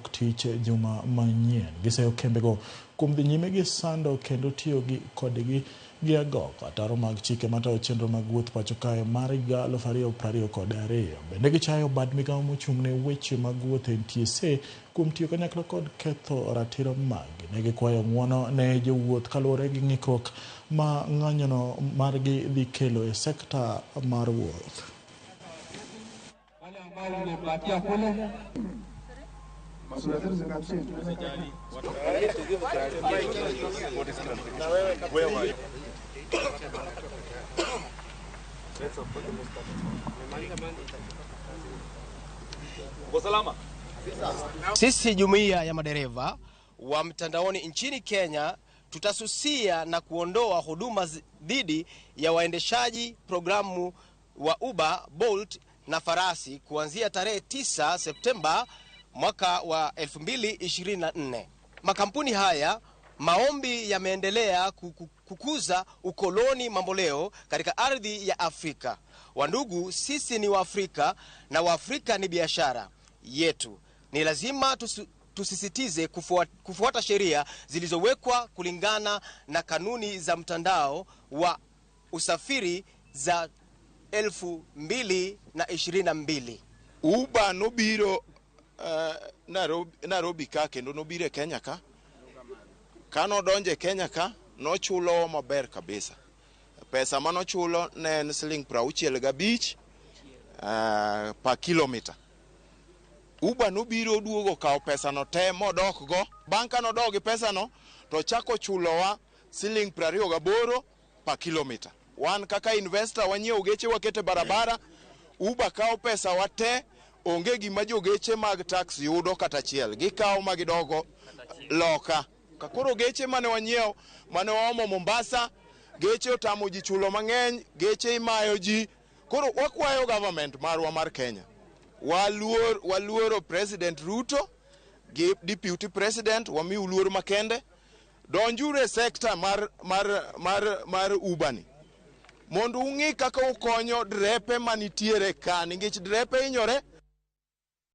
wuok tich juma manyien. Giseyo kembego kuom dhi nyime gi sando kendo tiyo gi kodgi gi agoko ataro mag chike matayo chenro mag wuoth pacho kae mar higa 2022. Bende gichayo bad migawo mochung' ne weche mag wuoth NTSA kuom tiyo kanyakla kod ketho ratiro maggi. Ne gikwayo ng'uono ne jowuoth kaluwore gi ng'ikruok ma ng'anyono margi dhi kelo e sekta mar wuoth. Sisi jumuiya ya madereva wa mtandaoni nchini Kenya tutasusia na kuondoa huduma dhidi ya waendeshaji programu wa Uber, Bolt na Farasi kuanzia tarehe 9 Septemba mwaka wa 2024. Makampuni haya maombi yameendelea kukuza ukoloni mamboleo katika ardhi ya Afrika. Wandugu, sisi ni Waafrika na Waafrika ni biashara yetu. Ni lazima tusisitize kufuata sheria zilizowekwa kulingana na kanuni za mtandao wa usafiri za 2022. Uber nobiro Nairobi ka kendo nobiro e Kenya ka. Kanodonjo e Kenya ka, nochulo maber kabisa. Pesa manochulo ne en siling 65 per kilomita. Uber nobiro oduogo kawo pesano te modok go. Bang' ka nodok gi pesano, to chako chulowa siling 28 per kilomita. Wan kaka investor wanyiewo geche wakete barabara, Uber kawo pesa wa te, onge gima jogeche mag taxi yudo kata achiel. Gikawo ma gidogo loka. Ka koro geche mane wanyiewo, mane waomo Mombasa, geche otamo ji chulo mang'eny, geche imayo ji. Koro wakwayo government marwa mar Kenya. Waluoro President Ruto gi Deputy President, wamiu luor makende. Donjuru e sector mar Uber ni. Mondo ung'i kaka ukonyo drepe manitiere ka, nikech drepe hinyore.